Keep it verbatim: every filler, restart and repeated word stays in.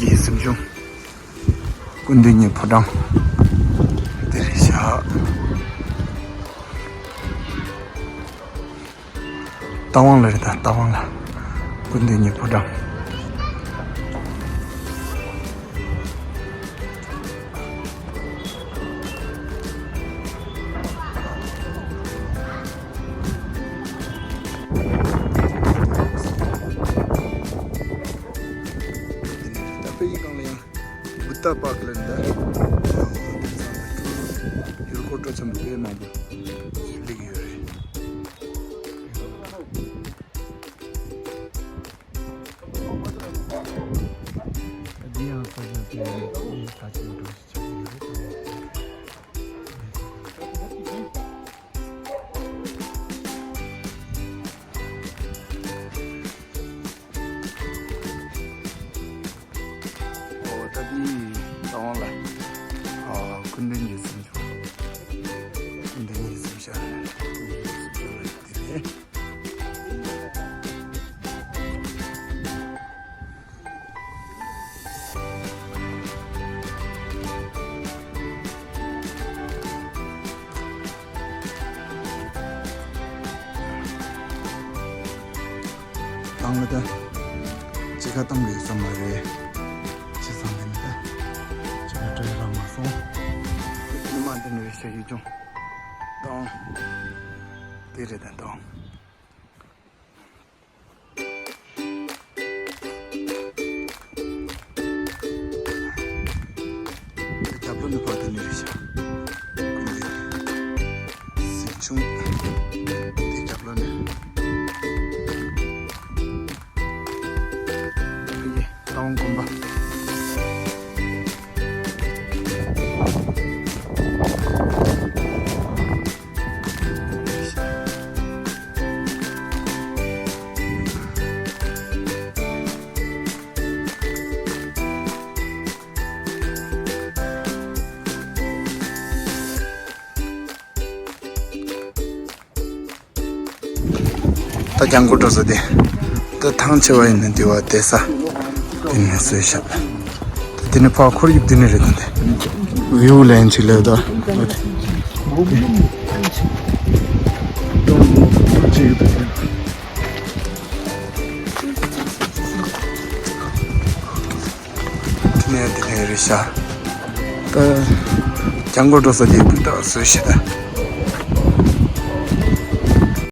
གྱི་གཟིམ་ཆུང་། སྐུ་མདུན་གྱི་ཕོ་བྲང་། འདི་རེད་ཤག་རྟ་དབང་ལ་རེད་ད། རྟ་དབང་ལ། སྐུ་མདུན་གྱི་ཕོ་བྲང་། ད་ཕ་གི་སྒང་ལ་ཡང་བུདྡྷ་པཱརྐ་ལ་འདི་ཡུལ་སྐོར་སྤྲོ་འཆམ་དཔེ་མང་པོ་སླེབས་ཡོད་རེད། འདི་ཡང་ས་ཆ་དེ་ཡང་ས་ཆ་འགྲོ་ཞིག་ཆགས་ཡོད་རེད། ཨོ་ད་འདི་རྟ་དབང་ལ། ཨོ་སྐུ་མདུན་གྱི་གཟིམ་ཆུང་། སྐུ་མདུན་གྱི་གཟིམ་ཤག་སྐུ་མདུན་གྱི་གཟིམ་ཤག་འདི་རེད། ཏང་ལ་ད་ཅི་ག་ཏང་གི་ས་མ་རེད། ཅི་སང་དེ་ནི་ད་ཅི་ག་སྤྲོད་རག་མ་སོང་། ནི་མ་དེ་ནི་རེད་ཤག་ཡུལ་ལྗོངས་ཏང་དེ་རེད་ད་ཏང་། རྒྱབ་ལོགས་ནས་ཕར་དེ་ནས་རེད་ཤག་ཀུན་གྱི་གཟིམ་ཆུང་། དེ་རྒྱབ་ལོགས་ནས། ཕ་གི་རྟ་དབང་དགོན་པ། ད་རྒྱང་སྐོར་འགྲོ་ས་དེ། ད་ཐང་ཆེ་བ་ཡིན་ན་འདི་བ་བསྡད་ས། དེ་ནས་བཟོས་ཤག་ད་དེ་ནས་ཕར་ཁོར་ཡུག་འདི་ནས་རེད་ད་དེ། བིའུ་ལེན་ཅིག་ལས་ད། དེ་ནས་དེ་ནས་རེད་ཤག་ད་རྒྱང་སྐོར་འགྲོ་ས་དེ་སྤུས་དག་བཟོས་ཤག་ད།